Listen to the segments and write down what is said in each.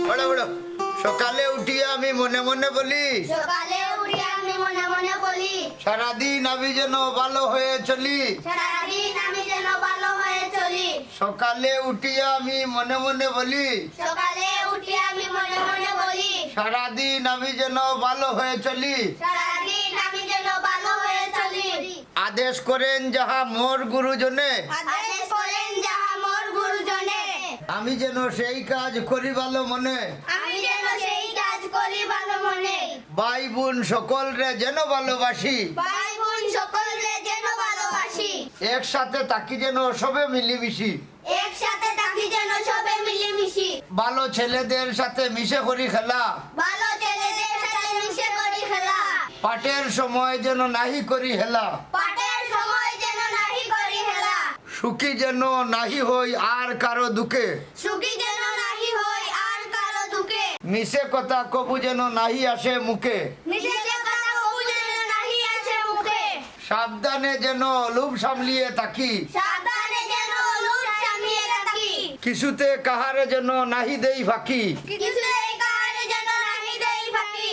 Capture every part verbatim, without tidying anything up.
পড়ো, পড়ো। সকালে উঠিয়া আমি মনে মনে বলি, সকালে উঠিয়া আমি মনে মনে বলি, সারাদিন আমি যেন ভালো হয়ে চলি। সারাদিন আমি যেন ভালো হয়ে চলি। সকালে উঠিয়া আমি মনে মনে বলি, সকালে উঠিয়া আমি মনে মনে বলি, সারাদিন আমি যেন ভালো হয়ে চলি। সারাদিন আমি যেন ভালো হয়ে চলি। আদেশ করেন যাহা মোর গুরুজনে, আদেশ করেন যাহা মোর গুরুজনে, আমি যেন সেই কাজ করি ভালো মনে। আমি যেন সেই কাজ করি ভালো মনে। ভাই বোন সকলরে যেন ভালোবাসি। ভাই বোন সকলরে যেন ভালোবাসি। একসাথে থাকি যেন সবে মিলিমিশি। একসাথে থাকি যেন সবে মিলিমিশি। ভালো ছেলেদের সাথে মিশে করি খেলা। ভালো ছেলেদের সাথে মিশে করি খেলা। পাঠের সময় যেন নাহি করি হেলা। পাঠের সময় যেন নাহি করি হেলা। সুখী যেন নাহি হই আর কারো দুঃখে। সুখী যেন নাহি হই আর কারো দুঃখে। মিছে কথা কবু যেন নাহি আসে মুখে। মিছে কথা কবু যেন নাহি আসে মুখে। সাবধানে যেন লোভ সামলিয়ে থাকি। সাবধানে যেন লোভ সামলিয়ে থাকি। কিছুতে কাহারে যেন নাহি দেই ফাঁকি। কিছুতে কাহারে যেন নাহি দেই ফাঁকি।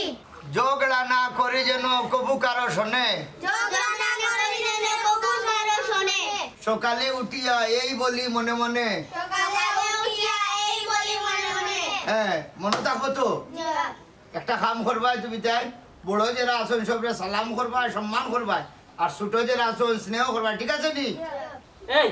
ঝগড়া না করি যেন কবু কারো সনে। ঝগড়া না করি যেন কবু কারো সনে। সকালে উঠিয়া এই বলি মনে মনে। সকালে উঠিয়া এই বলি মনে মনে। হ্যাঁ, মনো থাকবো তো? জি। একটা কাম করবায় তুমি তাই, বড় যেরা আছইন সবরে সালাম করবায়, সম্মান করবায়, আর ছোট যেরা আছইন স্নেহ করবায়, ঠিক আছে নি? এই,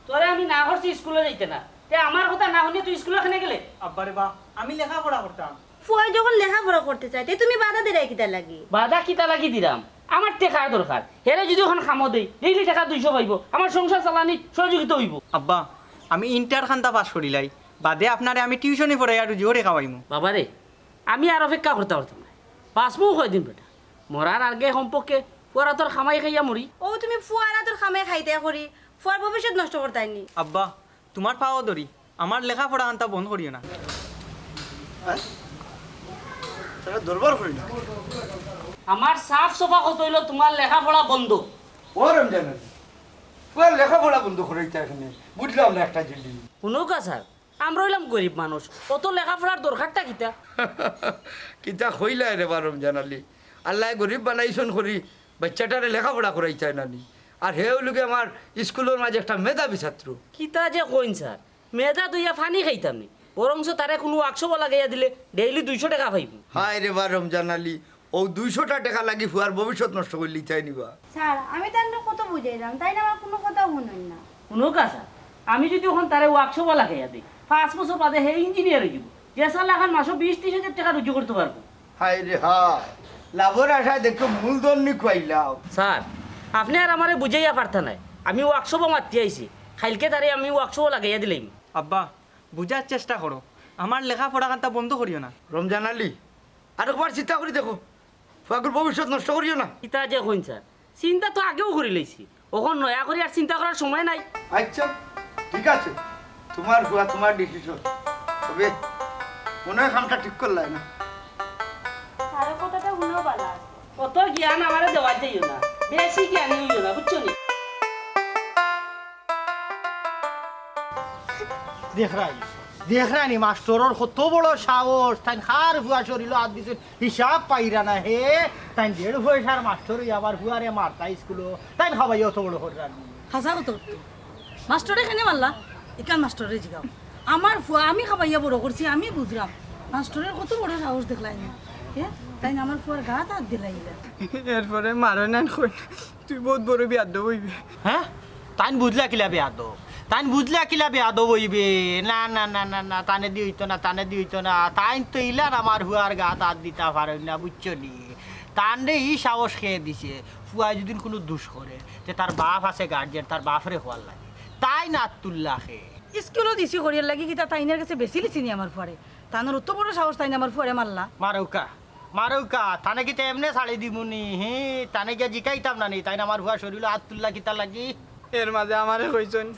তোরে আমি না করছি স্কুলো যাইতে না, তে আমার কথা না হুনিয়া তুই স্কুলো কেনে গেলে? আব্বা রে বা, আমি লেখাপড়া করতাম। ফুয়ায় যখন লেখাপড়া করতে চায়, তে তুমি বাধা দিরায় কিতা লাগি? বাধা কিতা লাগি দিরাম? আমার টেকার দরকার। হেরে যুদি অখন কামো দেই, ডেইলি টেকা দুইশো পাইবো, আমার সংসার চালানিত সহযোগিতা অইবো। আব্বা, আমি ইন্টার খান্তা পাস করিলাই, বাদে আপনারে আমি টিউশনি পড়াইয়া রুজি করি খাওয়াইমু। বাবারে, আমি আর অপেক্ষা করতাম পারতাম নায়। বাচমু কয়দিন বেটা? মরার আগে কমপক্ষে ফুয়ার আতর কামাই খাইয়া মরি। অউ তুমি ফুয়ার আতর কামাই খাইতায় করি, ফুয়ার ভবিষ্যৎ নষ্ট করতায় নি। আব্বা, তুমার পাও ধরি, আমার লেখাপড়া খান্তা বন্ধ করিও না। হ্যাঁ? তারা দরবার করি না। আমার সাফ সাফা কথা অইলো তুমার লেখাপড়া বন্ধ। ও রমজান আলী, ফুয়ার লেখাপড়া বন্ধ করাইতায় কেনে? বুঝলাম না একটা জিনিস। হুনউক্কা স্যার, আমরা অইলাম গরিব মানুষ, অত লেখাপড়ার দরকারটা কিতা? কিতা কইলায় রে বা রমজান আলী, আল্লায় গরিব বানাইছইন করি বাইচ্চাটারে লেখাপড়া করাইতায় না নি। আর হে অইলোগি আমার স্কুলর মাঝে একটা মেধাবী ছাত্র। কিতা যে কইন স্যার, মেধা ধইয়া পানি খাইতাম নি, বরঞ্চ তারে কুনু ওয়ার্কশপো লাগাইয়া দিলে ডেইলি দুইশো টেকা পাইবো। হায় রে বা রমজান আলী, অউ দুইশোটা টেকা লাগি ফুয়ার ভবিষ্যৎ নষ্ট করিলিতায় নি বা। স্যার, আমি তানরে কত বুঝাইলাম, তাইন আমার কুনু কথা হুনইন না। হুনউক্কা স্যার, আমি যুদি অখন তারে ওয়ার্কশপো লাগাইয়া দেই, পাঁচ বছর বাদে হে ইঞ্জিনিয়ার অইযিবো, যে শালা অখন মাসো বিশ তিরিশ হাজার টেকা রুজি করতে পারবো। হায় রে হায়, লাভর আশায় দেখো মূলধন নি খুয়াইলাও। স্যার, আপনে আর আমারে বুঝাইয়া পারতা নায়, আমি ওয়ার্কশপো মাততে আইছি, কাইলকে তারে আমি ওয়ার্কশপো লাগাইয়া দিলাইমু। আব্বা, বুঝার চেষ্টা করো, আমার লেখাপড়া খান্তা বন্ধ করিও না। রমজান আলী, আরেকবার চিন্তা করি দেখো, ফুয়াগুর ভবিষ্যৎ নষ্ট করিও না। কিতা যে কইন স্যার, চিন্তা তো আগেউ করিলাইছি, অখন নয়া করি আর চিন্তা করার সময় নাই। আইচ্ছা, ঠিক আছে, তুমার ফুয়া, তুমার ডিসিশন। তবে মনে অয় কামটা ঠিক করলায় না। স্যারর কথাটা হুনো বালা। অত জ্ঞান আমারে দেওয়াত যাইও না, বেশি জ্ঞানী অইও না, বুঝছো নি? দেখরায়, দেখরায় নি মাস্টরর কত বড় সাহস, তাইন কার ফুয়ার শরীলো আত দিছইন, হিসাব পাইরা না হে, তাইন দেড় পয়সার মাস্টর অইয়া আমার ফুয়ারে মারতা স্কুলো, তাইন খাবাইয়া অত বড় কররা নি। হাছা কথা তো। মাস্টরে কেনে মারলা? ইখান মাস্টররে জিগাও। আমার ফুয়া আমি খাবাইয়া বড় করছি, আমি বুঝরাম। মাস্টরর কত বড় সাহস দেখলায় নি। হে? তাইন আমার ফুয়ার গাত আত দিলাইলা। এরপরে মারো না কই। তুই বউত বড় বেয়াদব অইবে। হ্যাঁ? তাইন বুঝলা কিলা বেয়াদব? তাইন বুঝলা কিলা বেয়াদব অইবে? না, না, না, না, না, তানে দি অইতো না, তানে দি অইতো না। তাইন তো ইলান আমার ফুয়ার গাত আত দিতা পারইন না, বুঝছো নি? তানরে ই সাহস কে দিছে? ফুয়ায় যুদি কুনু দুষ করে, তে তার বাপ আছে গার্জিয়ান, তার বাপরে কওয়ার লাগি। তাইন আত তুললা কে? স্কুলো দিছি করিয়ার লাগি কিতা তাইনর গেছে বেচিলিছি নি আমার ফুয়ারে? তানর অত বড় সাহস তাইন আমার ফুয়ারে মারলা? মারউক্কা। মারউক্কা, তানে কিতা এমনে ছাড়ি দিমু নি? হি, তানে গিয়া জিকাইতাম না নি, তাইন আমার ফুয়ার শরীলো আত তুললা কিতার লাগি? এর মাঝে আমারে কইছইন,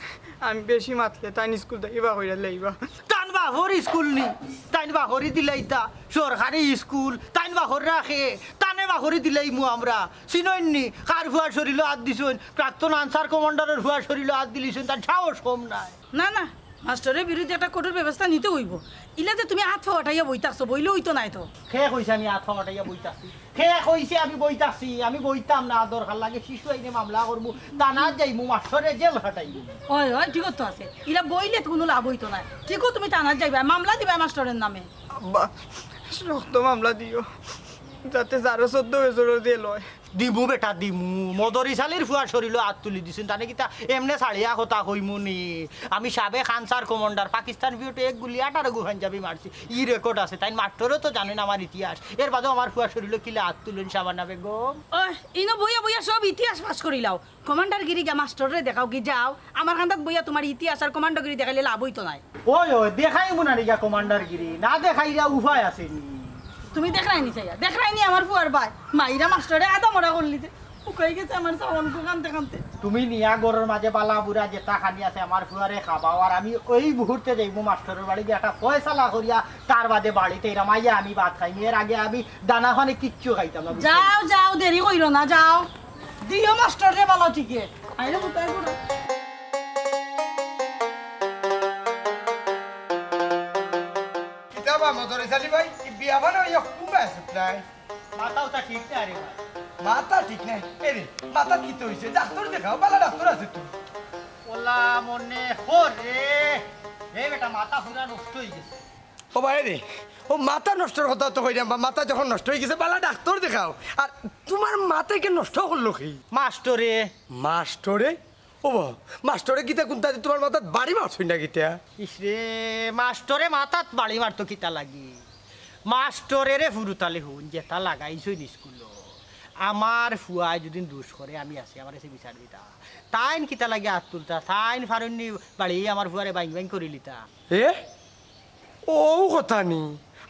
আমি বেশি মাতলে তাইন স্কুল থাকি বার করিয়া লাইবা। তান বাফর ইস্কুল নি, তাইন বাফরে দিলাইতা, সরকারি ইস্কুল, তাইন বাফর রাখে, তানে বাফরে দিলাইমু আমরা। চিনইন নি, কার ফুয়ার শরীলো আত দিছইন, প্রাক্তন আনসার কমান্ডারর ফুয়ার শরীলো আত দিলিছইন, তান সাহস কম নায়। না, না, মাস্টরর বিরুদ্ধে একটা কঠোর ব্যবস্থা নিতে অইবো। ইলা যে তুমি আত ফাওয়াটাইয়া বই থাকছো, বইলে অইতো নায় তো। কে কইছে আমি আত ফাওয়াটাইয়া বই থাকছি? কে কইছে আমি বই থাকছি? আমি বইতাম না, দরকার লাগে শিশু আইনে মামলা করমু, থানাত যাইমু, মাস্টরে জেল খাটাইমু। অয়, অয়, ঠিকউ তো আছে। ইলা বইলে তো কুনু লাভ অইতো নায়। ঠিকউ তুমি থানাত যাইবায়, মামলা দিবায় মাস্টরর নামে। আব্বা, শক্ত মামলা দিও, যাতে জারো চৌদ্দ বছরও জেল অয়। দিমু বেটা, দিমু। মদরিছ আলীর ফুয়ার শরীলো আত তুলি দিছইন, তানে কিতা এমনে ছাড়িয়া কথা কইমু নি? আমি সাবেক আনসার কমান্ডার, পাকিস্তান পিরিয়ডো এক গুলি আঠারো গু পাঞ্জাবি মারছি, ই রেকর্ড আছে। তাইন মাস্টরেও তো জানইন আমার ইতিহাস, এর বাদেও আমার ফুয়ার শরীলো কিলা আত তুলইন শাবানা বেগম? ওই, ইনো বইয়া বইয়া সব ইতিহাস ফাঁস করিলাও। কমান্ডারগিরি গিয়া মাস্টররে দেখাও গি, যাও। আমার কান্দাত বইয়া তুমার ইতিহাস আর কমান্ডোগিরি দেখাইলে লাভ অইতো নায়। ওই, ওই, দেখাইমু না রে গিয়া কমান্ডারগিরি, না দেখাইয়া উপায় আছে নি? তুমি দেখরায় নি চাইয়া, দেখরায় নি আমার ফুয়ার বায়, মাইরা মাস্টরে আধা মরা করলি যে, হুকাই গেছে আমার চাওন গু কানতে কানতে। তুমি নিয়া ঘরর মাঝে বালা বুরা যেতা খানি আছে আমার ফুয়ারে খাবাও, আর আমি ওই মুহূর্তে যাইমু মাস্টরর বাড়ি গিয়া একটা ফয়সালা করিয়া তার বাদে বাড়িত আইরাম, আইয়া আমি ভাত খাইমু, এর আগে আমি দানা পানি কিচ্ছু খাইতাম না, বুঝছো? যাও, যাও, দেরি কইরো না, যাও। দিও মাস্টররে বালা ঠিকে। আইরে কোথায় করো? কিতা বা মদরিছ আলী ভাই, ই বিয়া বানা অইয়া কুনবায় আছইন নাই? মাথা উতা ঠিক নাই রে ভাই। মাথা ঠিক নাই? এ রে, মাথা কিতা অইছে? ডাক্তর দেখাও, বালা ডাক্তর আছে তো। ওলা মনে হরে। এ বেটা, মাথা পুরা নষ্ট অই গেছে। ও ভাই রে, ও মাথা নষ্টর কথা তো কইরাম বা, মাথা যখন নষ্ট অই গেছে, বালা ডাক্তর দেখাও। আর তুমার মাথা কে নষ্ট করলো কে? মাস্টরে। মাস্টরে? ও বা, মাস্টরে কিতা কুন্তা দি তুমার মাথাত বাড়ি মারছইন না কিতা? ইস রে, মাস্টরে মাথাত বাড়ি মারতো কিতা লাগি? মাস্টরে রে ফুরুতালি হুন, যেতা লাগাইছইন ইস্কুলো। আমার ফুয়ায় যুদি দুষ করে, আমি আছি, আমার কাছে বিচার দিতা। তাইন কিতা লাগি আত তুলতা? তাইন ফারইন নি বাড়ি আমার ফুয়ারে বাইং বাইং করিলিতা। এ? অউ কথা নি?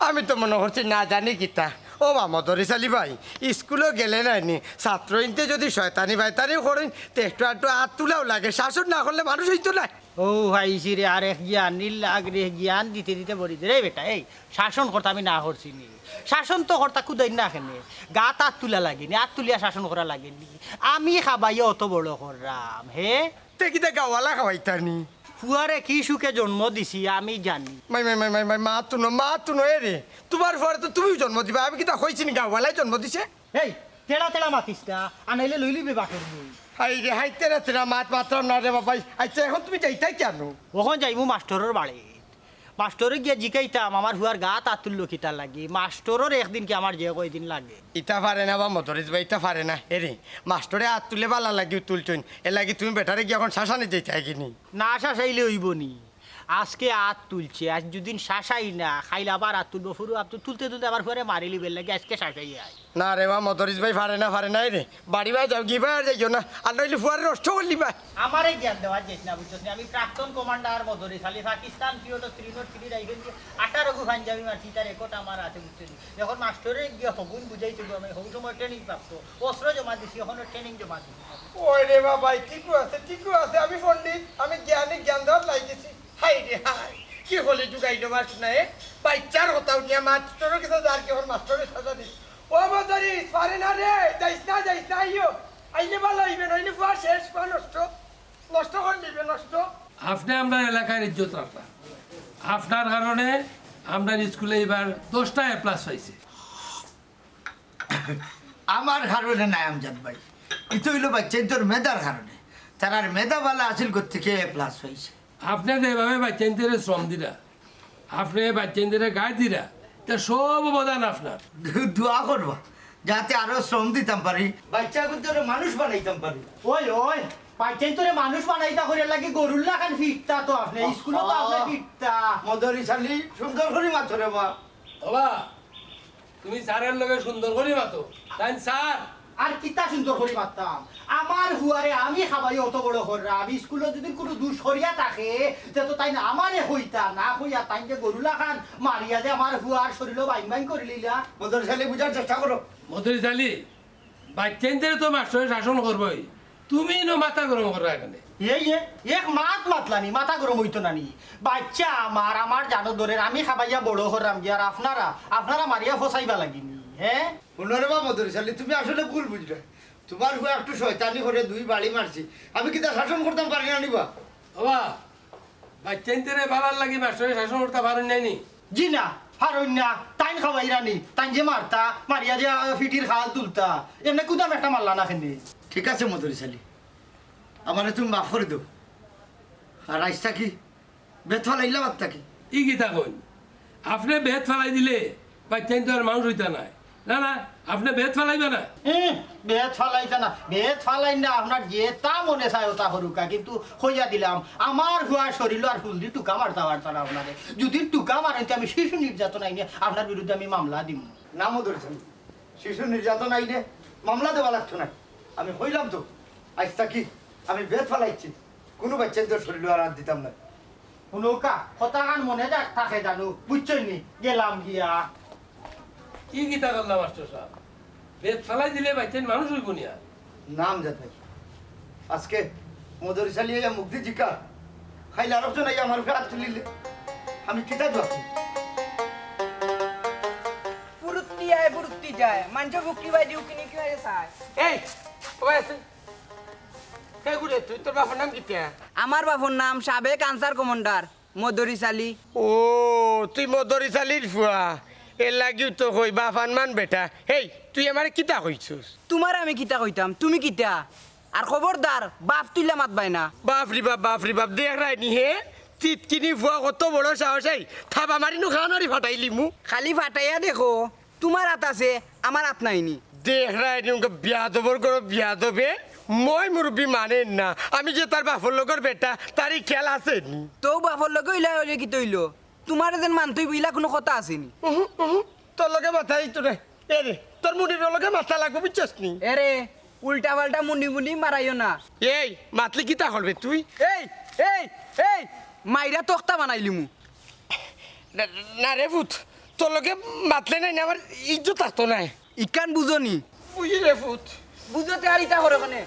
আমি তো মনো করছি না জানি কিতা। ও বা মদরিছ আলী ভাই, ইস্কুলো গেলে নায় নি, ছাত্র ইনতে যুদি শয়তানি-ফয়তানিও করইন, তে একটু আধটু আত তুলাও লাগে, শাসন না করলে মানুষ অইতো নায়। ও ভাই, ইসি রে, আরেক জ্ঞানীর লাগ রে, জ্ঞান দিতে দিতে মরি দে রে বেটা। এই, শাসন করতা আমি না করছি নি, শাসন তো করতা কুদাইন না কেনে, গাত আত তুলা লাগে নি, আত তুলিয়া শাসন করা লাগে নি, আমি খাবাইয়া অত বড় কররাম, হে? তে কিতা গাওয়ালা খাবাইতা নি? ফুয়ারে কি সুখে জন্ম দিছি আমি জানি। মাই, মাই, মাই, মাই, মাই, মাত হুনো, মাত হুনো, এ রে। তুমার ফুয়ারে তো তুমিউ জন্ম দিবায়, আমি কিতা কইছি নি গাওয়ালায় জন্ম দিছে? এই, তেড়া তেড়া মাতিস না, আনাইলে লইলিবে বাটর মুই। হায় রে হায়, তেড়া তেড়া মাত মাতরাম না রে বাবাই। আইচ্ছা, অখন তুমি যাইতায় কেনে? অখন যাইমু মাস্টরর বাড়ি। মাস্টরে গিয়া জিকাইতাম, আমার ফুয়ার গাত আত তুললো কিতা লাগি? মাস্টরর একদিন কি আমার যে কয়দিন লাগে? ইতা পারে না বা মদরিছ ভাই, ইতা পারে না। এ রে, মাস্টরে আত তুলে বালা লাগি তুলছইন, এর লাগি তুমি বেটারে গিয়া অখন শাসানি যাইতায় গি নি? না শাসাইলে অইবো নি? আজকে আত তুলছে, আইজ যুদি শাসাই না, কাইল আবার আত তুলবো। ফুরু আত তুলতে তুলতে আমার ফুয়ারে মারিলিবে, এর লাগি আইজকে শাসাই আই। না রে বা মদরিছ ভাই, পারে না, পারে না, এ রে। বাড়ি বায় যাও গি বা, আর যাইও না, আর নাইলে ফুয়ারে নষ্ট করিলিবায়। আমারে জ্ঞান দেওয়াত যাইস না, বুঝছস নি? আমি প্রাক্তন কমান্ডার মদরিছ আলী, পাকিস্তান পিরিয়ডো থ্রি নট থ্রি রাইফেল দিয়া আঠারো গু পাঞ্জাবি মারছি, ইতার রেকর্ড আমার আছে, বুঝছস নি? অখন মাস্টরে গিয়া হগুন বুঝাইতে গো, আমি হউ সময় ট্রেনিং প্রাপ্ত, অস্ত্র জমা দিছি, অখনো ট্রেনিং জমা দিছি। ওরে বাবা, ঠিকউ আছে, ঠিকউ আছে, আমি পণ্ডিত, আমি জ্ঞানী, জ্ঞান দেওয়াত লাগি গেছি। হায় রে হায়, কি কলিযুগ আইলো মাস্টর না, এ? বাইচ্চার কথা হুনিয়া মাস্টরর গেছে যার কি অখন মাস্টরে সাজা দিস। ও মদরিছ, পারে না রে, যাইস না, যাইস না, আইও। আইলে বালা অইবে, নাইলে ফুয়া শেষ, ফুয়া নষ্ট। নষ্ট করিলিবে, নষ্ট। আপনে আমরার এলাকার ইজ্জত রাখলা। আপনার কারণে আমরার ইস্কুলে ইবার দশটা এ প্লাস পাইছে। আমার কারণে নায় আমজাদ ভাই, ইতা অইলো বাইচ্চাইন্তর মেধার কারণে। তারার মেধা বালা আছিল গতিকে এ প্লাস পাইছে। আপনে যেভাবে বাইচ্চাইন্তরে শ্রম দিরা, আপনে বাইচ্চাইন্তরে গাইড দিরা, ইতা সব অবদান আপনার। দু-, দোয়া করবা, যাতে আরো শ্রম দিতাম পারি, বাইচ্চাগুন্তরে মানুষ বানাইতাম পারি। ওই, ওই, বাইচ্চাইন্তরে মানুষ বানাইতা করিয়ার লাগি গরুর লাখান ফিরতা তো আপনে, ইস্কুলো তো আপনে ফিরতা। মদরিছ আলী, সুন্দর করি মাতো রে বা। ওবা, তুমি স্যারের লগে সুন্দর করি মাতো। তাইন স্যার। আর কিতা সুন্দর করি মাততাম? আমার ফুয়ারে আমি খাবাই অত বড় কররাম, ইস্কুলো যুদি কুনু দুষ করিয়া থাকে, তে তো তাইন আমারে কইতা, না কইয়া তাইন যে গরু লাখান মারিয়া যে আমার ফুয়ার শরীলো বাইং বাইং করিলিলা। মদরিছ আলী, বুঝার চেষ্টা করো। মদরিছ আলী, বাইচ্চাইন্তরে তো মাস্টরে শাসন করবোই, তুমি ইনো মাথা গরম কররায় কেনে? এই, এ, এক মাত মাতলানি, মাথা গরম অইতো না নি? বাইচ্চা আমার, আমার জানো দরের, আমি খাবাইয়া বড় কররাম গিয়া, আর আপনারা, আপনারা মারিয়া ফসাইবা লাগিনি, হে? হুনো রে বা মদরিছ আলী, তুমি আসলে ভুল বুঝরায়। তুমার ফুয়া একটু শয়তানি করে দুই বাড়ি মারছি, আমি কিতা শাসন করতাম পারি না নি বা? ওবা, বাইচ্চাইন্তরে ভালার লাগি মাস্টরে শাসন করতা পারইন নায় নি? জি না, পারইন না। তাইন খাবাইরা নি, তাইন যে মারতা, মারিয়া দিয়া ফিটির খাল তুলতা, এমনে কুদাম একটা মারলা না কেনে? ঠিক আছে মদরিছ আলী, আমারে তুমি মাফ করি দেও। আর আইজ থাকি বেত ফালাইলাম আত থাকি। ই কিতা কইন? আপনে বেত ফালাই দিলে বাইচ্চাইন্তে আর মানুষ অইতা নায়। না, না, আপনে বেত ফালাইবা না। হুম, বেত ফালাইতা না, বেত ফালাইন না, আপনার যেতা মনে চায় ওতা করুক্কা, কিন্তু কইয়া দিলাম, আমার ফুয়ার শরীলো আর ফুলদি টুকা মারতা পারতা না আপনারে। যুদি টুকা মারইন তে আমি শিশু নির্যাতন আইনে আপনার বিরুদ্ধে আমি মামলা দিমু। না মদরিছ আলী, শিশু নির্যাতন আইনে মামলা দেওয়া লাগতো না। আমি কইলাম তো, আইজ থাকি আমি বেত ফালাইছি, কুনু বাইচ্চাইন্তর শরীলো আর আত দিতাম না। হুনউক্কা, কথাখান মনে রাখ-, থাকে জানো, বুঝছইন নি? গেলাম গিয়া। ই কিতা করলা মাস্টর সাব? বেত ফালাই দিলে বাইচ্চাইন মানুষ অইবো নি আর? নাম জাত নাই। আজকে মদরিছ আলী আইয়া মুখদি জিকা, কাইল আরকজন আইয়া আমার উপরে আত তুলিলে আমি কিতা জুয়াব দিমু? ফুরুত্তি আয়, ফুরুত্তি যায়, মানষে ফুকরি বায়দি উকি নি কিতা চায়। এই, ওবা আছে। হে গুরে, তুই তোর বাপর নাম কিতা? আমার বাপর নাম সাবেক আনসার কমান্ডার মদরিছ আলী। ও, তুই মদরিছ আলীর ফুয়া, এর লাগিউ তো কই বাপ আনমান বেটা। হেই, তুই আমারে কিতা কইছস? তুমারে আমি কিতা কইতাম, তুমি কিতা? আর খবরদার, বাপ তুইলা মাতবায় না। বাপ রে বাপ, বাপ রে বাপ, দেখরায় নি হে, তিতকিনি ফুয়া কত বড় সাহস, এই থাবা মারি নু খানারি ফাটাইলিমু। খালি ফাটাইয়া দেখো, তুমার আত আছে, আমার আত নাই নি। দেখরায় নি, উনকে বিয়াদবর ঘরো বিয়াদবে, ময় মুরব্বি মানের না। আমি যে তার বাপর লগর বেটা, তার ই খেয়াল আছে নি? তো বাপর লগে অইলা অইলে কিতা অইলো? তুমারে যেন মানতে অইবো, ইলা কুনু কথা আছে নি? উহু, উহু, তোর লগে মাতা যাইতো নায়। এ রে, তোর মুনিবর লগে মাতা লাগবো, বুঝছস নি? এরে, উল্টা পাল্টা মুনি মুনি মারাইও না। এই, মাতলে কিতা করবে তুই? এই, এই, এই, মাইরা তক্তা বানাইলিমু। না, না রে পুত, তোর লগে মাতলে নায় না আমার ইজ্জত থাকতো নায়। ইখান বুঝো নি? বুঝি রে পুত। বুঝো তে আর ইতা করো কেনে?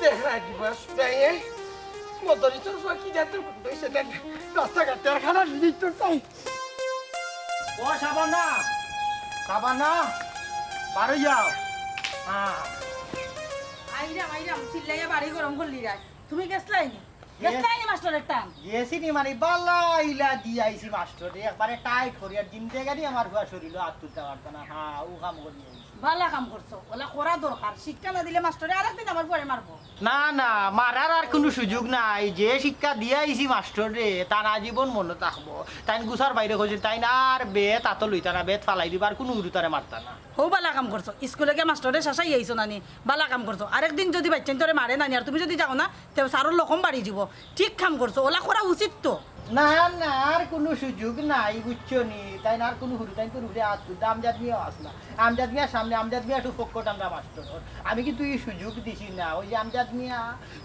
দেখরায় নি বা, শুনাইয়ে। মদরিছর ফুয়া কি জাতর মানুষ, রাস্তাঘাটে আর খানা নিয়ে তো তাই। ও শাবানা, শাবানা, বারো যাও। হ্যাঁ। আইরাম, আইরাম, চিল্লাইয়া বাড়ি গরম করলিরায়। তুমি গেছলায় নি? গেছলায় নি মাস্টরের টান? গেছি নি মানে, বালা ইলা দি আইছি মাস্টরে, একবারে টাইট করি, আর জিন্দেগানি আমার ফুয়া শরীলো আত তুলতা পারতা না। হ্যাঁ, ও কাম করি আইছি। বালা কাম করছো, ওলা করা দরকার। শিক্ষা না দিলে মাস্টরে আরেকদিন আমার ফুয়ারে মারবো। না, না, মারার আর কুনু সুযোগ নাই। যে শিক্ষা দিয়া আইছি মাস্টররে, তান আজীবন মনো থাকবো। তাইন গুছার বাইরে কইছইন, তাইন আর বেত আতো লইতা না, বেত ফালাই দিবা, আর কুনু গুরু তারে মারতা না। হউ বালা কাম করছো, ইস্কুলো গিয়া মাস্টররে শাসাই আইছো নানি, বালা কাম করছো। আরেকদিন যুদি বাইচ্চাইন্তরে মারে নানি, আর তুমি যুদি যাও না, তে স্যারর লখম বাড়ি যিবো। ঠিক কাম করছো, ওলা করা উচিত তো। না, না, আর কুনু সুযোগ নাই, বুঝছো নি? তাইন আর কুনু হুরুতাইন্তর উপরে আত তুলতা, আমজাদ মিয়াও আছলা। আমজাদ মিয়ার সামনে, আমজাদ মিয়া একটু ফক্কর টান্ডা মাস্টর। আমি কিন্তু ই সুযোগ দিছি না। ওই যে আমজাদ মিয়া,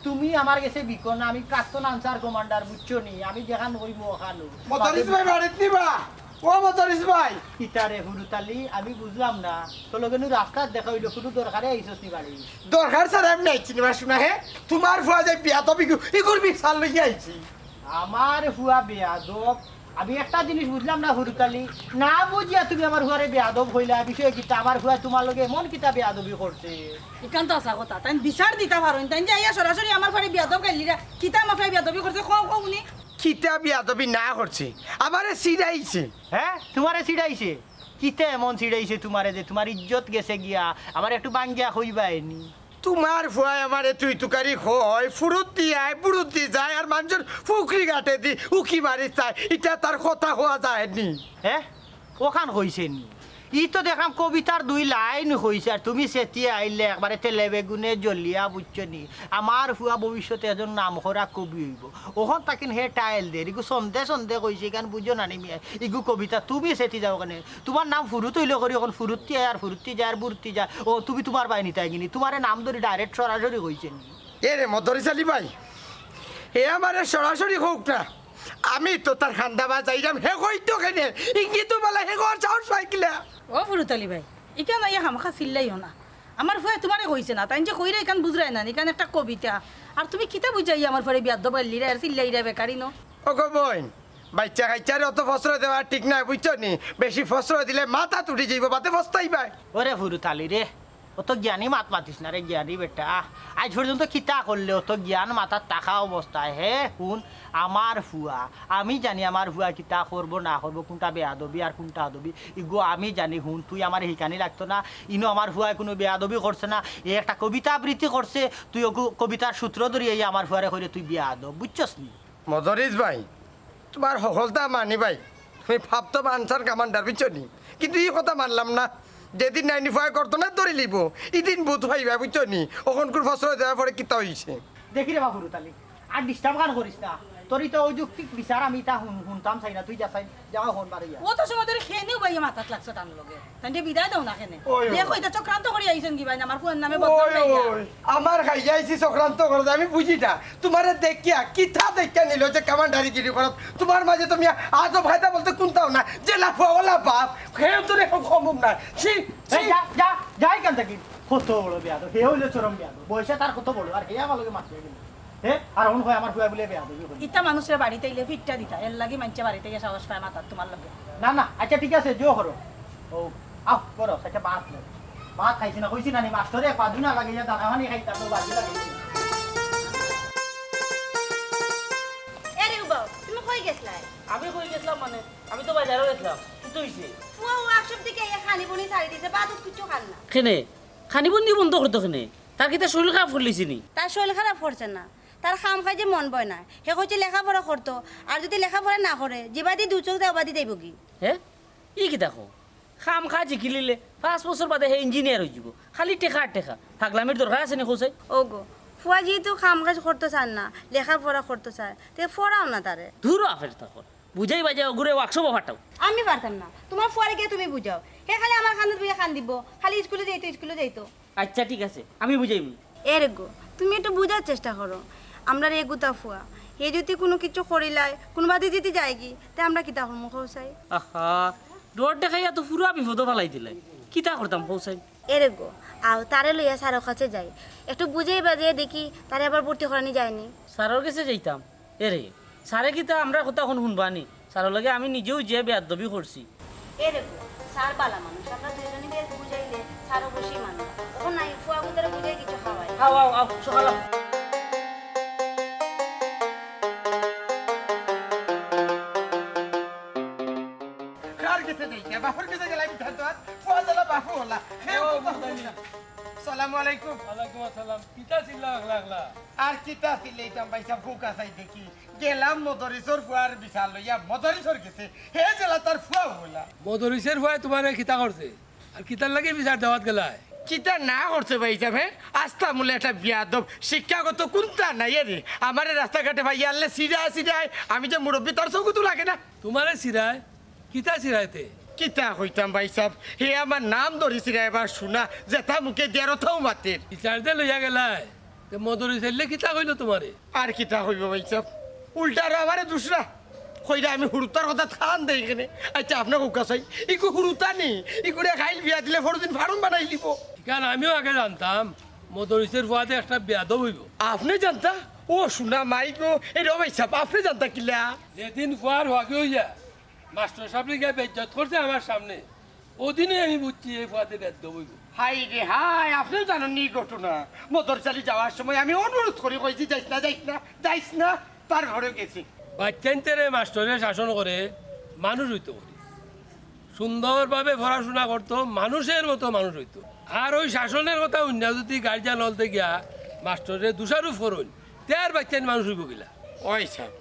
তুমি আমার গেছে বিকো না, আমি প্রাক্তন আনসার কমান্ডার, বুঝছো নি? আমি যেখান কইমু ওখান। মদরিছ ভাই বাড়িত নি বা? ও মদরিছ ভাই। কিতা রে হুরুতালি, আমি বুঝলাম না। তোর লগে নু রাস্তাত দেখা অইলো, কুনু দরকারে আইছস নি বাড়ি? দরকার ছাড়া এমনে আইছি নি বা, শুনা হে? তুমার ফুয়া যে বিয়াদব ইগু, ইগুর বিচার লইয়া আইছি। আমার ফুয়া বেয়াদব? আমি একটা জিনিস বুঝলাম না হুরুতালি, না বুঝিয়া তুমি আমার ফুয়ারে বেয়াদব কইলা, বিষয় কিতা? আমার ফুয়া তুমার লগে এমন কিতা বেয়াদবি করছে? ইখান তো হাছা কথা, তাইন বিচার দিতা পারইন, তাইন যে আইয়া সরাসরি আমার ফুয়ারে বেয়াদব গাইলিরা, কিতা আমার ফুয়ায় বেয়াদবি করছে, কও, কও হুনি। কিতা বেয়াদবি না করছে? আমারে চিড়াইছে। হ্যাঁ, তুমারে চিড়াইছে? কিতা এমন চিড়াইছে তুমারে যে তুমার ইজ্জত গেছে গিয়া? আমারে একটু ভাঙ্গিয়া কইবায় নি। তুমার ফুয়ায় আমারে তুই তুকারি কয়, ফুরুত্তি আয়, ফুরুত্তি যায়, আর মানষর ফুকরি ঘাটেদি উকি মারি চায়, ইটা তার কথা কওয়া যায় নি। হ্যাঁ? ওখান কইছে নি? ই তো দেখলাম কবিতার দুই লাইন কইছে, আর তুমি চেতিয়া আইলে একবারে তেলে বেগুনে জ্বলিয়া, বুঝছো নি? আমার ফুয়া ভবিষ্যতে একজন নামকরা কবি অইবো। ওখান তাকিন হে টাইল দের, ইগু সন্দে সন্দে কইছে, ইখান বুঝো না নি মিয়া? ইগু কবিতা, তুমি চেতি যাও কেনে? তুমার নাম ফুরুত অইলে করি, অখন ফুরুত্তি আয় আর ফুরুত্তি যায় আর বুরুত্তি যায়। ও, তুমি তুমার বায় নিতায় গিনি, তুমারে নাম ধরি direct সরাসরি কইছে নি? এ রে মদরিছ আলী ভাই, হে আমারে সরাসরি কউক না, আমি তো তার কান্দা বায় যাইরাম, হে কইতো কেনে? ইঙ্গিত বালা হে কওয়ার সাহস পায় কিলা? ও ফুরুত আলী ভাই, ইখান আইয়া খামখা চিল্লাইও না। আমার ফুয়ায় তুমারে কইছে না, তাইন যে কইরা ইখান বুঝরায় না, ইখান একটা কবিতা। আর তুমি কিতা বুঝাইয়া আমার ফুয়ারে বেয়াদ্দব গাইল্লিরায় আর চিল্লাইরায় বেকার ইনো? ওগো বইন, বাইচ্চা কাইচ্চারে অত প্রশ্রয় দেওয়া ঠিক নায়, বুঝছো নি? বেশি প্রশ্রয় দিলে মাথাত উঠি যাইবো, বাদে পস্তাইবায়। ওরে ফুরুতালি রে, অত জ্ঞানী মাত মাতিস না রে, জ্ঞানী বেটা। আইজ পর্যন্ত কিতা করলে অত জ্ঞান মাথাত থাকা অবস্থায়? হে, হুন, আমার ফুয়া, আমি জানি আমার ফুয়া কিতা করবো না করবো, কুনটা বেয়াদবি আর কুনটা আদবি, ইগু আমি জানি। হুন, তুই আমারে হিকানি লাগতো না, ইনো আমার ফুয়ায় কুনু বেয়াদবি করছে না, এ একটা কবিতা আবৃত্তি করছে, তুই অগু কবিতার সূত্র ধরি এই আমার ফুয়ারে কইরে তুই বেয়াদব, বুঝছস নি? মদরিছ ভাই, তুমার হকলতা মানি ভাই, তুমি প্রাপ্ত আনসার কমান্ডার, বুঝছো নি? কিন্তু ই কথা মানলাম না, যেদিন নাইনি ফুয়ায় করতো না ধরিলিবো, ইদিন বুঝ পাইবায়, বুঝছো নি? অখনকুর প্রশ্রয় দেওয়ার পরে কিতা অইছে? দেখি রে বা ফুরুতালি, আর disturb খান করিস না। তোর ইতা অযৌক্তিক বিচার আমি ইতা হুন-, হুনতাম চাই না, তুই যা চাই, যাও হন বাড়ি যা। অত সময় ধরি কেনে উবাইয়া মাতাত লাগছো তান লগে? তানরে বিদায় দেও না কেনে? ওই, ওই। দেখো, ইতা চক্রান্ত করি আইছইন কিবা, আমার ফুয়ার নামে বদনাম ওই, লইয়া। ওই, আমার খাইয়া আইছি চক্রান্ত করো, আমি বুঝি না। তুমারে দেখিয়া, কিতা দেখিয়া নিল যে কমান্ডারিগিরি করো? তুমার মাঝে তুমি আদব কায়দা বলতে কুনতাও না। যেলা ফুয়া ওলা বাপ, কেউ তোরে কম না। ছি, ছি। এই যা, যা, যা ইখান থাকি। কত বড় বেয়াদব, হে অইলো চরম বেয়াদব। বয়সে তার কত বড়, আর হে আমার লগে মাতিয়া গেল। হে, আর অখন কয় আমার ফুয়া বুলে বেয়াদবি করে। ইতা মানুষরে বাড়িত আইলে ফিট্টা দিতা, এরলাগি মাইনষে বাড়িত আইয়া সাহস পায় মাতাত তুমার লগে। না, না, আচ্ছা ঠিক আছে, জো করো। ও, আও, করো, আচ্ছা ভাত লও। ভাত খাইছি না, কইছি না নি, মাস্টরে পাদু না লাগাইয়া দানা পানি খাইতাম, তো বাজি লাগাইছি। এ রে উবাও, তুমি কই গেছলায়? আমি কই গেছলাম মানে? আমি তো বাজারো গেছলাম। কিতা অইছে? ফুয়া workshop থাকি আইয়া খানি বনি ছাড়ি দিছে, বাদত কিচ্ছু খার না। কেনে? খানি বনি বন্ধ করতো কেনে? তার কিতা শরীল খারাপ করিলিছে নি? তার শরীল খারাপ করছে না, তার কাম কাজে মন বয় না। হে কইছে লেখাপড়া করতো, আর যদি লেখাপড়া না করে, যেবাদি দুচোখ দেয় ওবাদি যাইবোগি। হে? ই কিতা কও? কাম কাজ হিকিলিলে পাঁচ বছর বাদে হে ইঞ্জিনিয়ার অইযিবো। খালি টেকা আর টেকা। পাগলামির দরকার আছে নি কও চাই? ওগো, ফুয়া যেহেতু কাম কাজ করতো চার না, লেখাপড়া করতো চায়, তে পড়াও না তারে। ধুরো আফের তখন। বুঝাই বাজাই অগুরে workshop-ও পাঠাও। আমি পারতাম না, তুমার ফুয়ারে গিয়া তুমি বুঝাও। হে খালি আমার কান্দত বইয়া কান্দিবো, খালি ইস্কুলো যাইতো, ইস্কুলো যাইতো। আচ্ছা, ঠিক আছে, আমি বুঝাইমু। এরে গো, তুমি একটু বুঝার চেষ্টা করো। আমরার এগুতা ফুয়া, হে যদি কুনু কিচ্ছু করিলায়, কুনুবাদি যদি যায়গি, তে আমরা কিতা করমু কও চাই? আহা, ডর দেখাইয়া তো পুরা বিপদো ফালাই দিলায়। কিতা করতাম কও চাই? এরে গো, আও, তারে লইয়া স্যারর কাছে যাই। একটু বুঝাই বাজাই দেখি, তারে আবার ভর্তি করানি যায়নি। স্যারর গেছে যাইতাম? এরে, স্যারে কিতা আমরার কথা অখন হুনবা নি? স্যারর লগে আমি নিজেও যে বেয়াদবি করছি। এরে গো, স্যার বালা মানুষ, আমরা দুইজনে বেশ বুঝাইলে স্যার অবশ্যই মানবা। অখন নাই, ফুয়াগুতারে বুঝাই কিছু খাওয়াই। আও, আও, আও, সকাল আও। কার গেছে যাইতা? বাপর গেছে গেলাই বিধান তো আর। ফুয়া জ্বালা বাপও ওলা। হে ও, ও, বাবা। সালামু আলাইকুম। ওয়ালাইকুম আসসালাম। কিতা চিল্লা আগলা আগলা? আর কিতা চিল্লাইতাম ভাইসাব, হুকা চাই দেখি। গেলাম মদরিছর ফুয়ার বিচার লইয়া, মদরিছর গেছে। হে জ্বালা তার ফুয়া ওলা। মদরিছর ফুয়ায় তুমারে কিতা করছে? আর কিতার লাগি বিচার দেওয়াত গেলায়? কিতা না করছে ভাইসাব, হে? আস্তা মুলে একটা বেয়াদব, শিক্ষাগত কুন্তা নাই এরে। আমারে রাস্তাঘাটে পাইয়া আনলে চিড়ায় চিড়ায়, আমি যে মুরব্বি তার চউখো তো লাগে না। তুমারে চিড়ায়? কিতা চিড়ায় তে? কিতা কইতাম ভাইসাব, হে আমার নাম ধরি চিড়ায় বা শুনা, যেতা মুখে দিয়ার অতাউ মাতের। বিচার যে লইয়া গেলায়, তে মদরিছ আইলে কিতা কইলো তুমারে? আর কিতা কইবো ভাইসাব, উল্টা আরো আমারে দুষরা। কইরা আমি হুরুতার কথাত কান দেই কেনে। আচ্ছা, আপনে কউক্কা চাই, ইগু হুরুতা নি, ইগুরে কাইল বিয়া দিলে পরদিন ফার্ম বানাইলিবো। ইখান আমিও আগে জানতাম, মদরিছর ফুয়া যে একটা বেয়াদব অইবো। আপনে জানতা? ও শুনা মাই গো, এরে ও ভাইসাব, আপনে জানতা কিলা? যেদিন ফুয়ার হগি অইয়া মাস্টর সাবরে গিয়া বেইজ্জত করছে আমার সামনে, অদিনউ আমি বুঝছি ই ফুয়া যে বেয়াদব অইবো। হায়রে হায়, আপনেও জানইন নি ঘটনা? মদরিছালি যাওয়ার সময় আমি অনুরোধ করি কইছি, "যাইস না, যাইস না, যাইস না।" তারপরেও গেছি। বাইচ্চাইন্তরে মাস্টরে শাসন করে মানুষ অইতো করি। সুন্দরভাবে পড়াশুনা করতো, মানুষর মতো মানুষ অইতো। আর অউ শাসনর কথা হুনিয়া যদি গার্জিয়ান অকলতে গিয়া মাস্টররে দুষারোপ করইন, তে আর বাইচ্চাইন মানুষ অইবো কিলা? ওই সাব,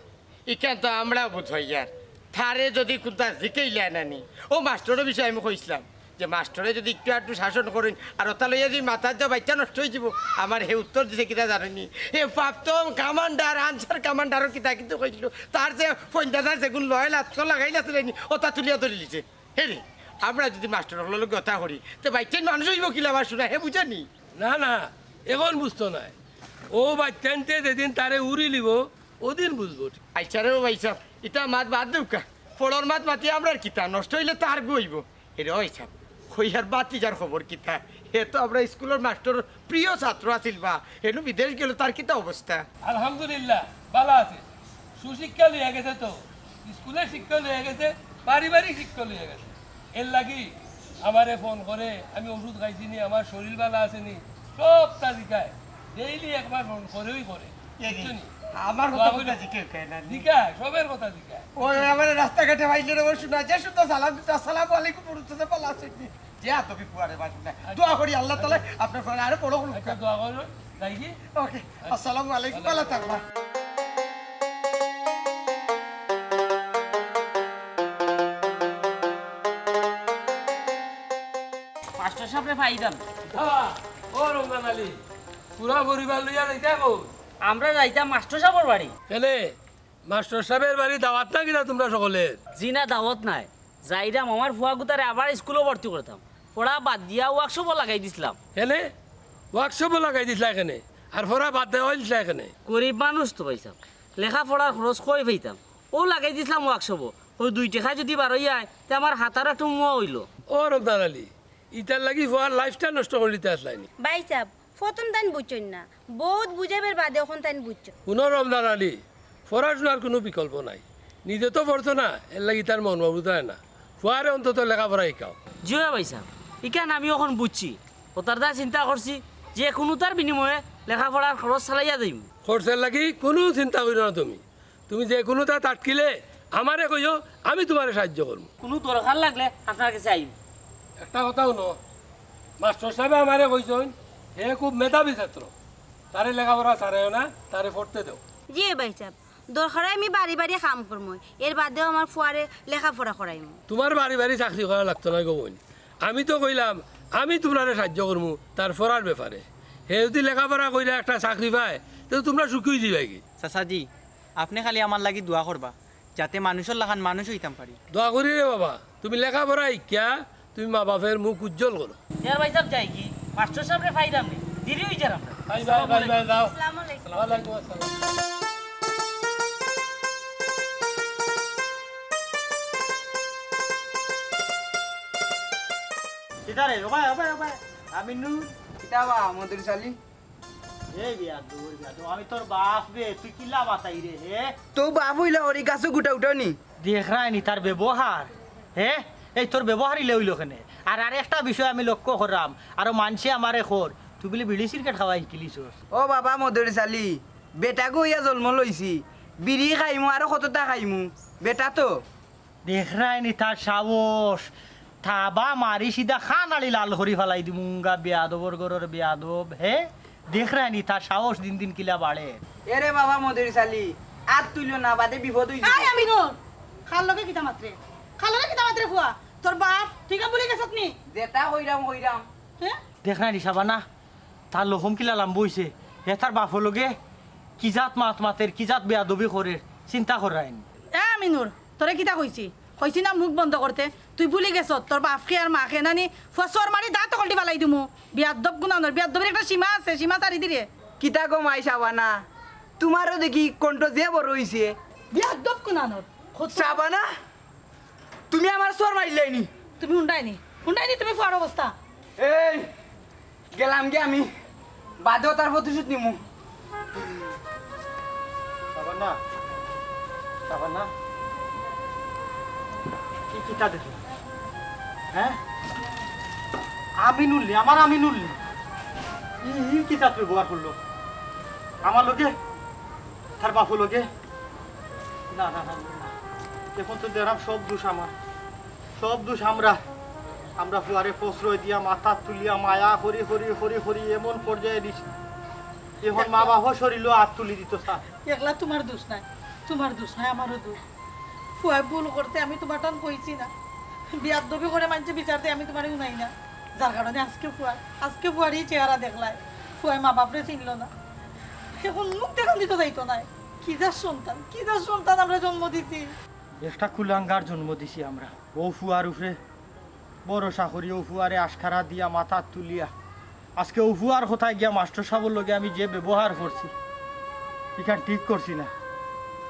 ইখান তো আমরাও বুঝাইয়ার। তারে যদি কুন্তা জিকাইলা না নি, অউ মাস্টরর বিষয়ে আমি কইছলাম যে মাস্টরে যদি একটু আধটু শাসন করইন, আর অতা লইয়া যদি মাথাত যা বাইচ্চা নষ্ট অইযিবো, আমারে হে উত্তর দিছে কিতা জানইন নি? হে প্রাক্তন কমান্ডার, আনসার কমান্ডারও কিতা কিতা কইছিল, তার যে ফইন্দাদার যেগুন লয় লাত লাগাইলা ছিলেনি, অতা তুলিয়া ধরিলিছে। হে রে, আমরা যদি মাস্টর অকলর লগে অতা করি, তে বাইচ্চাইন মানুষ অইবো কিলা বা শুনা, হে বুঝে নি? না, না, অখন বুঝতো নায়। অউ বাইচ্চাইন্তে যেদিন তারে উড়িলিবো, অদিন বুঝবো। আইচ্ছা রে ও ভাইসাব, ইতা মাত বাদ দেউক্কা। পড়র মাত মাতি আমরার কিতা, নষ্ট অইলে তার গু অইবো। এরে ও ভাইসাব, কই আর ভাতিজার খবর কিতা? হে তো আমরার স্কুলর মাস্টরর প্রিয় ছাত্র আছিল বা, হেনু বিদেশ গেল, তার কিতা অবস্থা? আলহামদুলিল্লাহ, ভালা আছে। সুশিক্ষা লইয়া গেছে তো, স্কুলের শিক্ষা লইয়া গেছে, পারিবারিক শিক্ষা লইয়া গেছে। এর লাগি আমারে ফোন করে, আমি ওষুধ খাইছি নি, আমার শরীর ভালা আছে নি, সবতা জিকায়। ডেইলি একবার ফোন করেই করে, এ রে, বুঝছো নি? আমার কথা দোয়া করি। বুঝা জিকে কেন আর? জিকায়, সবের কথা জিকায়। ওই আমারে রাস্তাঘাটে পাইলে রে, ওই শোনা যে শুধু সালাম দিতে, "আসসালামু আলাইকুম, বড় চাচা, ভালা আছেন নি?" যে আর তুমি পুয়ারে বাঁচবে না। দোয়া করি আল্লাহ তাআলা আপনার পুয়ারে আরো বড় করুক। আচ্ছা, দোয়া করো, যাই কি? ওকে, আসসালামু আলাইকুম, ভালা থাকবা। মাস্টর সাবরে পাইলাম। বাবা, ও রমজান আলী, পুরা পরিবার লইয়া যাইতা কই? আমরা যাইতাম মাস্টর সাবর বাড়ি। কেনে? মাস্টর সাবর বাড়ি দাওয়াত না কিনা তুমরা সকলের? জি না, দাওয়াত নাই। যাইরাম আমার ফুয়া গুতারে আবার স্কুলো ভর্তি করতাম। পড়া বাদ দিয়া ওয়ার্কশপও লাগাই দিছলাম। কেনে? ওয়ার্কশপও লাগাই দিছলা কেনে? আর পড়া বাদ দেওয়া দিছলা কেনে? গরিব মানুষ তো ভাইসাব, লেখাপড়ার খরচ কই পাইতাম? অউ লাগাই দিছলাম ওয়ার্কশপো। অউ দুই টেকা যুদি বারই যায়, তে আমার হাতারও একটু মুয়া অইলো। ও রমজান আলী, ইতার লাগি ফুয়ার লাইফটা নষ্ট করি দিতে আসলায়নি। ভাইসাব, প্রথম তাইন বুঝছইন না, বউত বুঝাইবার বাদে অখন তাইন বুঝছইন। হুনো রমজান আলী, পড়াশুনার কুনু বিকল্প নাই। নিজে তো পড়ছো না, এর লাগি তার মন বুঝায় না। ফুয়ারে অন্তত লেখাপড়া শিখাও। জি অয় ভাইসাব, ইখান আমি অখন বুঝছি। অতার দায় চিন্তা করছি যে কুনুতার বিনিময়ে লেখাপড়ার খরচ চালাইয়া যাইমু। খরচর লাগি কুনু চিন্তা করিও না তুমি। তুমি যে কুনুতাত আটকিলে আমারে কইও, আমি তুমারে সাহায্য করমু। কুনু দরকার লাগলে আপনার গেছে আইমু। একটা কথা হুনো, মাস্টর সাবে আমারে কইছইন, হে খুব মেধাবী ছাত্র, তারে লেখাপড়া ছাড়াইও না, তারে পড়তে দেও। জি ভাইসাব, দরকার অয় আমি বাড়ি বাড়ি কাম করমু, এর বাদেও আমার ফুয়ারে লেখাপড়া করাইমু। তুমার বাড়ি বাড়ি চাকরি করা লাগতো নায় গো বইন, আমি তো কইলাম আমি তুমরারে সাহায্য করমু তার পড়ার ব্যাপারে। হে যুদি লেখাপড়া কইরা একটা চাকরি পায়, তে তুমরা সুখী অইযিবায়গি। চাচাজি, আপনে খালি আমার লাগি দোয়া করবা, যাতে মানুষর লাখান মানুষ অইতাম পারি। দোয়া করি রে বাবা, তুমি লেখাপড়া শিখিয়া তুমি মা বাপর মুখ উজ্জ্বল করো। ইয়ার ভাইসাব যাই কি? মাস্টর সাবরে পাইরাম নি, দেরি অইযার আমরার। বাই, বাই, বাই, বাই, যাও। আসসালামু আলাইকুম। ওয়ালাইকুম আসসালাম। কিতা রে? ও ভাই, ও ভাই, ও ভাই। আমিনুর। কিতা বা, মদরিছ আলী? এই বেয়াদব, ওই বেয়াদব। আমি তোর বাপ বে, তুই কিলা মাতাই রে, হে? তো বাপ অইলা অরি গাছো গুটা উঠাও নি? দেখরায়নি তার ব্যবহার, হে? এই তোর ব্যবহার ইলা অইলো কেনে? আর, আর একটা বিষয় আমি লক্ষ্য করলাম, আরো মানষে আমারে কর, তুই বুলে বিড়ি সিগারেট খাওয়া শিকিলিছস। ও বাবা মদরিছ আলী, বেটাগু অইয়া জন্ম লইছি, বিড়ি খাইমু আরো কততা খাইমু, বেটা তো। দেখরায়নি তার সাহস, থাবা মারি সিধা কান আড়ি লাল করি ফালাই দিমু, উঙ্গা বেয়াদবর ঘরর বেয়াদব, হে? দেখরায়নি তার সাহস দিন দিন কিলা বাড়ের। এরে বাবা মদরিছ আলী, আত তুলিও না, বাদে বিপদ অইযিবো। এই আমিনুর, কার লগে কিতা মাতরে? কার লগে কিতা মাতরে ফুয়া? তোর বাপ, তুই কিতা ভুলি গেছত নি? যেতা কইরাম, কইরাম। হে? দেখরায়নি শাবানা, তার লহম কিলা লাম্বা অইছে। হে তার বাপর লগে কি জাত মাত মাতের, কি জাত বেয়াদবি করের, চিন্তা কররায়নি। এ আমিনুর, তোরে কিতা কইছি? কইছি না মুখ বন্ধ করতে? তুই ভুলি গেছত, তোর বাপ কে আর মা কে নানি? ফুয়া চড় মারি দাঁত অকলটি ফালাই দিমু। বেয়াদব কুনানর, বেয়াদবির একটা সীমা আছে, সীমা ছাড়ি দিরে। কিতা গো মাই শাবানা, তুমারও দেখি কণ্ঠ যে বড় অইছে। বেয়াদব কুনানর। কত শাবানা, তুমি আমারে চড় মারলায়নি। তুমি হুনরায়নি, হুনরায়নি তুমি ফুয়ার অবস্থা। এই, গেলাম গি আমি, বাদেও তার প্রতিশোধ নিমু। শাবানা, শাবানা, ই কিতা দেখি? হে? আমিনুল্লি, আমার আমিনুল্লি। ই, ই কিতা ব্যবহার করলো? আমার লগে? তার বাপর লগে? না, না, না, না। অখন তো দেখরাম সব দোষ আমার। সব দোষ আমরা। আমরা ফুয়ারে প্রশ্রয় দিয়া, মাথাত তুলিয়া, মায়া করি, করি, করি, করি এমন পর্যায়ে দিছি। অখন মা বাপও শরীলো আত তুলি দিতো চায়। একলা তুমার দোষ নায়, তুমার দোষ নায়, আমারও দোষ। ফুয়ায় ভুল করছে, আমি তুমার টান কইছি না। বেয়াদবি করে মানষে বিচার দেয়, আমি তুমারে হুনাই না। যার কারণে আজকে ফুয়ার, আজকে ফুয়ার ই চেহারা দেখলায়। ফুয়ায় মা বাপরে চিনলো না। অখন মুখ দেখান দিতো যাইতো নায়। কি যার সন্তান, কি যার সন্তান আমরা জন্ম দিছি। একটা কুলাঙ্গার জন্ম দিছি আমরা। অউ ফুয়ার উপরে ভরসা করি, অউ ফুয়ারে আশকারা দিয়া, মাথাত তুলিয়া, আজকে অউ ফুয়ার কথায় গিয়া মাস্টর সাবর লগে আমি যে ব্যবহার করছি, ইখান ঠিক করছি না।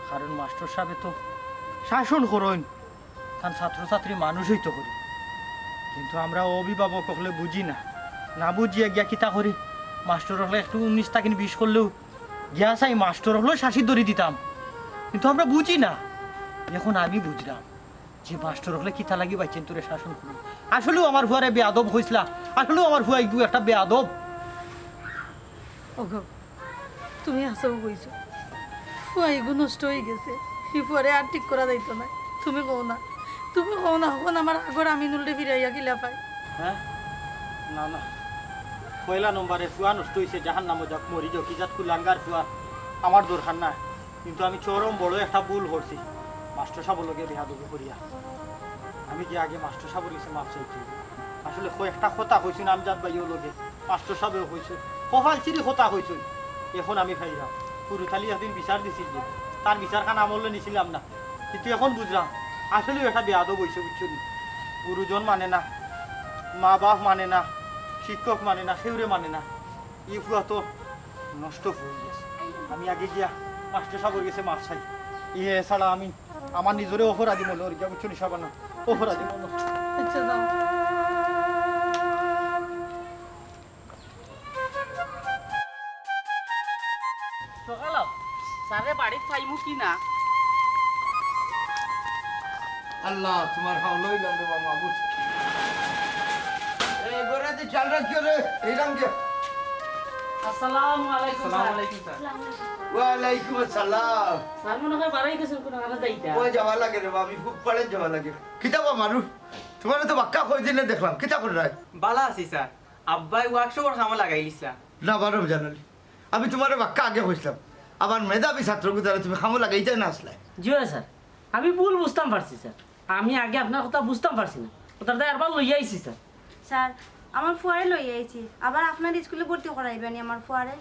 কারণ মাস্টর সাবে তো শাসন করইন, তান ছাত্রছাত্রী মানুষ অইতো করি। কিন্তু আমরা অভিভাবক অকলে বুঝি না, না বুঝিয়া গিয়া কিতা করি, মাস্টর অকলে একটু উনিশ থাকি বিশ করলেও গিয়া চাই মাস্টর অকলে শাসি ধরি দিতাম, কিন্তু আমরা বুঝি না। এখন আমি বুঝলাম যে মাস্টর অকলে কিতা লাগি বাইচ্চাইন্তরে শাসন করি। আসলেও আমার ফুয়ারে বেয়াদব কইছলা, আসলেও আমার ফুয়া ইগু একটা বেয়াদব। ওগো, তুমি হাছাউ কইছো, ফুয়া ইগু নষ্ট অইগেছে, হি ফুয়ারে আর ঠিক করা যাইতো না। তুমি কও না, তুমি কও না, অখন আমার আগর আমিনুলরে ফিরাইয়া কিলা পাই? হ্যাঁ? না, না, পয়লা নম্বরে ফুয়া নষ্ট অইছে, জাহান্নামো যাউক, মরি যাউক, কি জাত কুলাঙ্গার ফুয়া, আমার দরকার না। কিন্তু আমি চরম বড় একটা ভুল করছি, মাস্টর সাবর লগে বেয়াদবি করিয়া। আমি গিয়া আগে মাস্টর সাবর গেছে মাফ চাইতে অইবো। আসলে কয়েকটা কথা কইছি না আমজাদ ভাইও লগে, মাস্টর সাবেও কইছে, কপাল চিরি কথা কইছে। এখন আমি পাইরাম, গুরুতালি একদিন বিচার দিছিল যে, তার বিচারখান আমলে নিছিলাম না, কিন্তু এখন বুঝলাম আসলেও একটা বেয়াদব অইছে, বুঝছো নি? গুরুজন মানে না, মা বাপ মানে না, শিক্ষক মানে না, কেউরে মানে না। ই ফুয়া তো নষ্ট অইগেছে। আমি আগে গিয়া মাস্টর সাবর গেছে মাফ চাই। ইয়ে ছাড়া আমি আমার নিজরে অপরাধী মনে করি, বুঝছো নি সাবানা? অপরাধী মনে করি। আচ্ছা, যাও। সকাল, স্যারে বাড়িত পাইমু কি না? আল্লাহ, তোমার হাওলা অইলাম রে বাবা, মাবুদ। এই ঘরে দি চাল রাখিও রে, এই রাম দিয়া। আসসালামু আলাইকুম, আসসালামু স্যার। আলাইকুম, স্যার। ওয়ালাইকুম আসসালাম। স্যার, মনে হয় বাড়াই গেছেন কোনো কামে যাইতা। ওই যাওয়া লাগে রে বাবা, আমি খুব পারে যাওয়া লাগে। কিতা বা মারু? তোমারে তো বাক্কা কয়দিনে দেখলাম, কিতা কররায়? বালা আছি, স্যার। আব্বায় ওয়ার্কশপর কামো লাগাইলিছলা। না বা রমজান আলী, আমি তোমারে বাক্কা আগে কইছলাম, আমার মেধাবী ছাত্রগুতারে তুমি কামো লাগাইতায় না আছলায়। জি অয় স্যার, আমি ভুল বুঝতাম পারছি স্যার। আমি আগে আপনার কথা বুঝতাম পারছি না, কথাটা আরবার লইয়া আইছি স্যার। স্যার, আমার ফুয়ারে লইয়া আইছি, আবার আপনার স্কুলে ভর্তি করাইবানি আমার ফুয়ারে?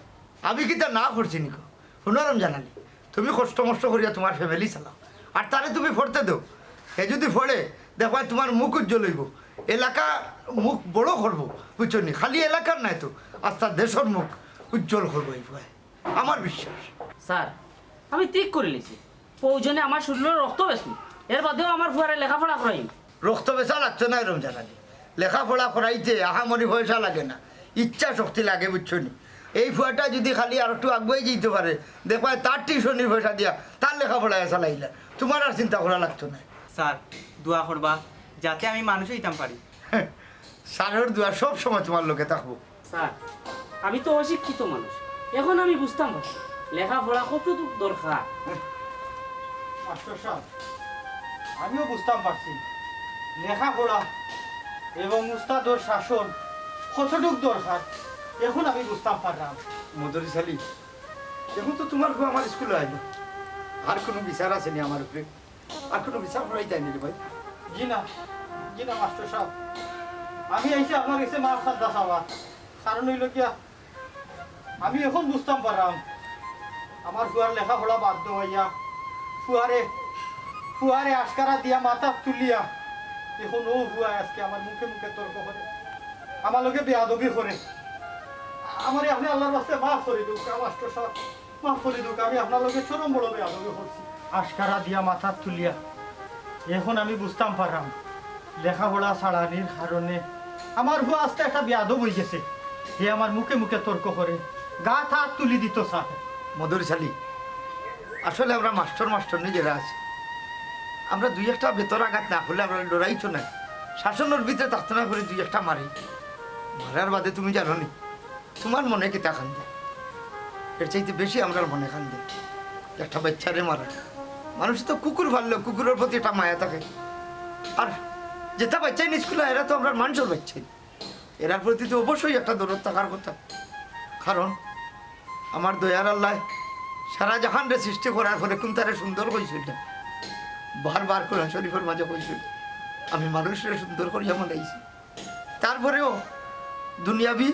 আমি কিতা না করছি নি কও? হুনো রমজান আলী, তুমি কষ্ট মষ্ট করিয়া তোমার family চালাও, আর তারে তুমি পড়তে দেও। হে যুদি পড়ে, দেখবায় তোমার মুখ উজ্জ্বল অইবো, এলাকা মুখ বড় করবো, বুঝছো নি? খালি এলাকার নায় তো, আস্তা দেশর মুখ উজ্জ্বল করবো ই ফুয়ায়, আমার বিশ্বাস। স্যার, আমি ঠিক করিলিছি, প্রয়োজনে আমার শরীরর রক্ত বেচমু, এর বাদেও আমার ফুয়ারে লেখাপড়া করাইমু। রক্ত বেচা লাগতো নায় রমজান আলী, লেখাপড়া করাইতে আহামরি পয়সা লাগে না, ইচ্ছা শক্তি লাগে, বুঝছো নি? এই ফুয়াটা যুদি খালি আরেকটু আগুয়াই যাইতো পারে, দেখবায় তার টিউশনির পয়সা দিয়া তার লেখাপড়ায় চালাইলা, তোমার আর চিন্তা করা লাগতো নায়। স্যার, দোয়া করবা যাতে আমি মানুষ অইতাম পারি। স্যারর দোয়া সব সময় তোমার লগে থাকবো। স্যার, আমি তো অশিক্ষিত মানুষ, এখন আমি বুঝতাম পারছি লেখাপড়া কতটুক দরকার। মাস্টর সাব, আমিও বুঝতাম পারছি লেখাপড়া এবং উস্তাদর শাসন কতটুক দরকার, এখন আমি বুঝতাম পারলাম। মদরিস আলী, এখন তো তোমার ফুয়া আমার স্কুলো আইলো, আর কোনো বিচার আছে নি আমার উপরে? আর কোনো বিচার করাইতায় নি রে ভাই? জি না, জি না মাস্টর সাব, আমি আইছি আপনার গেছে মাফ চাইতা চাওয়াত। কারণ অইলো গিয়া, আমি এখন বুঝতাম পারলাম, আমার ফুয়ার লেখাপড়া বাদ দেওয়াইয়া, ফুয়ারে, ফুয়ারে আশকারা দিয়া মাথাত তুলিয়া, এখন অউ ফুয়ায় আজকে আমার মুখে মুখে তর্ক করে, আমার লগে বেয়াদবি করে। আমারে আপনে আল্লার ওয়াস্তে মাফ করি দেউক্কা মাস্টর সাব, মাফ করি দেউক্কা, আমি আপনার লগে চরম বড় বেয়াদবি করছি। আশকারা দিয়া মাথাত তুলিয়া, এখন আমি বুঝতাম পারলাম, লেখাপড়া ছাড়ানির কারণে আমার ফুয়া আস্তা একটা বেয়াদব অইগেছে। হে আমার মুখে মুখে তর্ক করে, গাত আত তুলি দিতো চায়। মদরিস আলী, আসলে আমরা মাস্টর মাস্টরনি যেরা আছি, আমরা দুই একটা বেতর আঘাত না করলে আমরা ডরাইতো নায়, শাসনর ভিতরে থাকতো নায়, করে দুই একটা মারি। মারার বাদে তুমি জানো নি, তোমার মনে কিতা কান্দে? এর চাইতে বেশি আমরার মনে কান্দে একটা বাইচ্চারে মারা। মানুষ তো কুকুর পাললে কুকুরর প্রতি একটা মায়া থাকে। আর যেতা বাইচ্চাইন স্কুলো, এরা তো আমরার মানষর বাইচ্চাইন, এরার প্রতি তো অবশ্যই একটা দরদ থাকার কথা। কারণ আমার দয়ার আল্লায় সারা জাহানরে সৃষ্টি করার পরে কুনটারে সুন্দর কইছইন না? বারবার কোরআন শরীফর মাঝে কইছইন, "আমি মানুষরে সুন্দর করিয়া বানাইছি।" তারপরেও দুনিয়াবি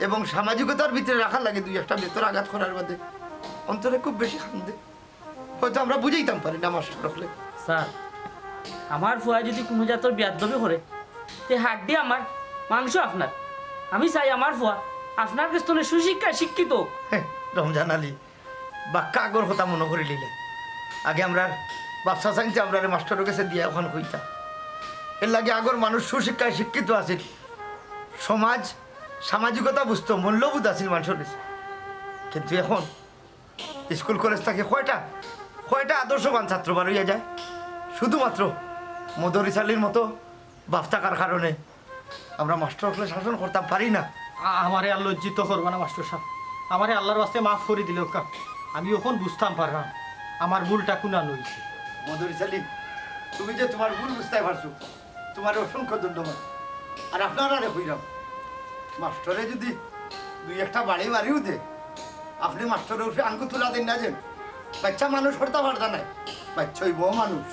এবং সামাজিকতার ভিতরে রাখার লাগি দুই একটা বেতর আঘাত করার বাদে অন্তরে খুব বেশি কান্দে। হয়তো আমরা বুঝাইতাম পারি না মাস্টর অকলে। স্যার, আমার ফুয়ায় যুদি কুনু জাতর বেয়াদবি করে, তে হাড্ডি আমার, মাংস আপনার। আমি চাই আমার ফুয়া আপনার গেছ থনে সুশিক্ষায় শিক্ষিত অউক। হে, রমজান আলী, বাক্কা আগর কথা মনো করিলিলে। আগে আমরার বাপ চাচাইন্তে আমরারে মাস্টরর গেছে দিয়া অখান কইতা। এর লাগি আগর মানুষ সুশিক্ষায় শিক্ষিত আছিল, সমাজ সামাজিকতা বুঝতো, মূল্যবোধ আছিল মানুষর কাছে। কিন্তু এখন স্কুল কলেজ থাকি কয়টা কয়টা আদর্শবান ছাত্র বার হইয়া যায়? শুধুমাত্র মদরিস আলীর মতো বাপ থাকার কারণে আমরা মাস্টার অকলে শাসন করতাম পারি না। আ-, আমারে আর লজ্জিত করবা না মাস্টার সাব, আমারে আল্লাহর ওয়াস্তে মাফ করি দিলাউক্কা। আমি অখন বুঝতাম পাররাম আমার ভুলটা কুনান অইছে। মদরিস আলী, তুমি যে তুমার ভুল বুঝতায় পারছো, তুমারে অসংখ্য ধন্যবাদ। আর আপনারারে কইরাম, মাস্টারে যদি দুই একটা বাড়ি মারিও দে, আপনে মাস্টারর উপরে আঙ্গুল তুলা দেইন না যেন। বাইচ্চা মানুষ করতা পারতা নায়, বাইচ্চা অইবো মানুষ।